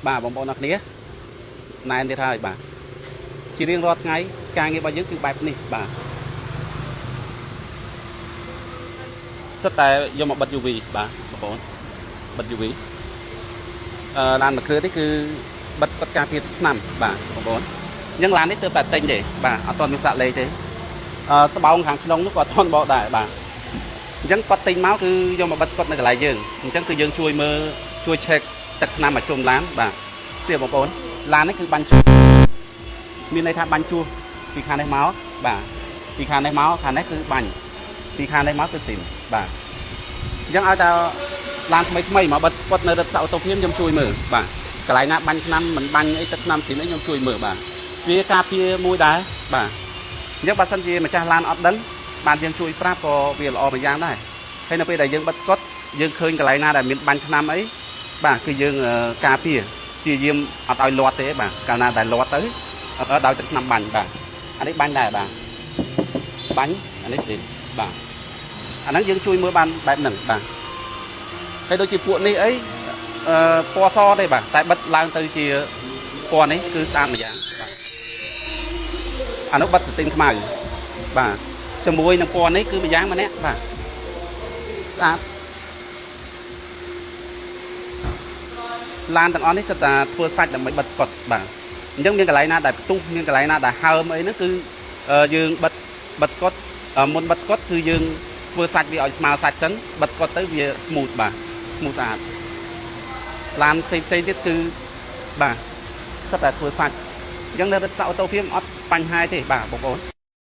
បាទបងប្អូនអរគ្នាណែនទៀតហើយបាទជារៀងរាល់ថ្ងៃការងាររបស់យើងគឺបែបនេះបាទសិតតែយកមកបិទ UV បាទបងប្អូនបិទ UV ឡានមួយគ្រឿងនេះគឺបិទស្កុតការពារថ្នាំបាទបងប្អូនអញ្ចឹងឡាននេះទើបតែទិញទេបាទអត់ទាន់មានផ្លាកលេខទេស្បោងខាងក្នុងនោះក៏អត់ទាន់បកដែរបាទអញ្ចឹងគាត់ទិញមកគឺយកមកបិទស្កុតនៅកន្លែងយើងអញ្ចឹងគឺយើងជួយមើលជួយ check ទឹកថ្នាំមកជុំឡានបាទទៀតបងប្អូនឡាននេះគឺបាញ់ជួសមានន័យថាបាញ់ជួសពីខាងនេះមកបាទពីខាងនេះមកខាងនេះគឺបាញ់ពីខាងនេះមកគឺស៊ីមបាទអញ្ចឹងឲ្យតែឡានថ្មីថ្មីមកបិទស្កុតនៅរដ្ឋអូតូភៀមខ្ញុំជួយមើលបាទកន្លែងណាបាញ់ថ្នាំមិនបាញ់អីទឹកថ្នាំស៊ីមអីខ្ញុំជួយមើលបាទវាការពារមួយដែរបាទអញ្ចឹងបើសិនជាម្ចាស់ឡានអត់ដឹងបានយើងជួយប្រាប់ក៏វាល្អមួយយ៉ាងដែរហើយនៅពេលដែលយើងបិទស្កុតយើងឃើញកន្លែងណាដែលមានបាញ់ថ្នាំអីបាទគឺយើងការពារជាយាមអត់ឲ្យលាត់ទេបាទកាលណាដែលលាត់ទៅដោយទឹកថ្នាំបាញ់បាទអានេះបាញ់ដែរបាទបាញ់អានេះស៊ីបាទអាហ្នឹងយើងជួយមើលបានបែបហ្នឹងបាទហើយដូចជាពួកនេះអីពណ៌សទេបាទតែបិទឡើងទៅជាពណ៌នេះគឺស្អាតម្យ៉ាងបាទអានោះបិទសទីនខ្មៅបាទជាមួយនឹងពណ៌នេះគឺម្យ៉ាងម្នាក់បាទស្អាតឡានទាំងអស់នេះសិតតែធ្វើសាច់ដើម្បីបិទស្កុតបាទអញ្ចឹងមានកន្លែងណាដែលផ្ទុះមានកន្លែងណាដែលហើមអីហ្នឹងគឺយើងបិទបិទស្កុតមុនបិទស្កុតគឺយើងធ្វើសាច់វាឲ្យស្មើសាច់សិនបិទស្កុតទៅវា smooth បាទ smooth ស្អាតឡានផ្សេងផ្សេងទៀតគឺបាទសិតតែធ្វើសាច់អញ្ចឹងនៅរដ្ឋអូតូហ្វៀមអត់បញ្ហាទេបាទបងប្អូន។